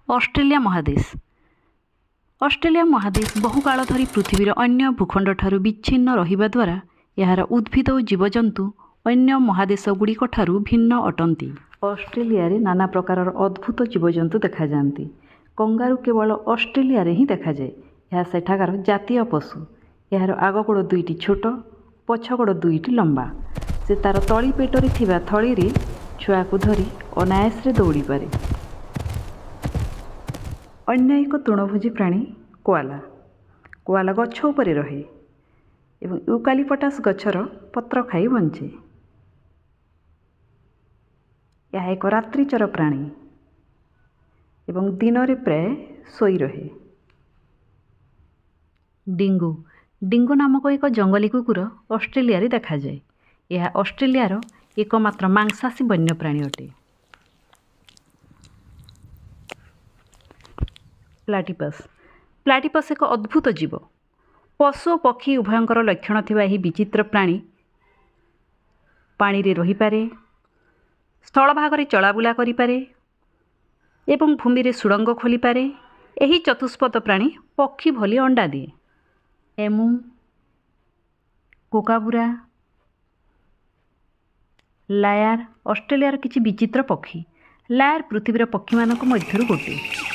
Australia ମହାଦେଶ। Australia ମହାଦେଶ ବହୁକାଳ ଧରି ପୃଥିବୀର ଅନ୍ୟ ଭୂଖଣ୍ଡଠାରୁ ବିଚ୍ଛିନ୍ନ ରହିବା ଦ୍ୱାରା ଏହାର ଉଦ୍ଭିଦ ଓ ଜୀବଜନ୍ତୁ ଅନ୍ୟ ମହାଦେଶଗୁଡ଼ିକଠାରୁ ଭିନ୍ନ ଅଟନ୍ତି। ଅଷ୍ଟ୍ରେଲିଆରେ ନାନା ପ୍ରକାରର ଅଦ୍ଭୁତ ଜୀବଜନ୍ତୁ ଦେଖାଯାଆନ୍ତି। କଙ୍ଗାରୁ କେବଳ ଅଷ୍ଟ୍ରେଲିଆରେ ହିଁ ଦେଖାଯାଏ। ଏହା ସେଠାକାର ଜାତୀୟ ପଶୁ। ଏହାର ଆଗ ଗୋଡ଼ ଦୁଇଟି ଛୋଟ, ପଛ ଗୋଡ଼ ଦୁଇଟି ଲମ୍ବା। ସେ ତା'ର ତଳି ପେଟରେ ଥିବା ଥଳିରେ ଛୁଆକୁ ଧରି ଅନାୟାସରେ ଦୌଡ଼ିପାରେ। ଅନ୍ୟ ଏକ ତୃଣଭୋଜୀ ପ୍ରାଣୀ କୋଆଲା। କୋଆଲା ଗଛ ଉପରେ ରହେ ଏବଂ ୟୁକାଲିପଟାସ୍ ଗଛର ପତ୍ର ଖାଇ ବଞ୍ଚେ। ଏହା ଏକ ରାତ୍ରିଚର ପ୍ରାଣୀ ଏବଂ ଦିନରେ ପ୍ରାୟ ଶୋଇ ରହେ। ଡିଙ୍ଗୋ। ଡିଙ୍ଗୋ ନାମକ ଏକ ଜଙ୍ଗଲୀ କୁକୁର ଅଷ୍ଟ୍ରେଲିଆରେ ଦେଖାଯାଏ। ଏହା ଅଷ୍ଟ୍ରେଲିଆର ଏକମାତ୍ର ମାଂସାଶୀ ବନ୍ୟପ୍ରାଣୀ ଅଟେ। ପ୍ଲାଟିପସ୍। ପ୍ଲାଟିପସ୍ ଏକ ଅଦ୍ଭୁତ ଜୀବ। ପଶୁ ଓ ପକ୍ଷୀ ଉଭୟଙ୍କର ଲକ୍ଷଣ ଥିବା ଏହି ବିଚିତ୍ର ପ୍ରାଣୀ ପାଣିରେ ରହିପାରେ, ସ୍ଥଳଭାଗରେ ଚଳାବୁଲା କରିପାରେ ଏବଂ ଭୂମିରେ ସୁଡ଼ଙ୍ଗ ଖୋଲିପାରେ। ଏହି ଚତୁଷ୍ପଦ ପ୍ରାଣୀ ପକ୍ଷୀ ଭଳି ଅଣ୍ଡା ଦିଏ। ଏମୁ, କୋକାବୁରା, ଲାୟାର ଅଷ୍ଟ୍ରେଲିଆର କିଛି ବିଚିତ୍ର ପକ୍ଷୀ। ଲାୟାର ପୃଥିବୀର ପକ୍ଷୀମାନଙ୍କ ମଧ୍ୟରୁ ଗୋଟିଏ।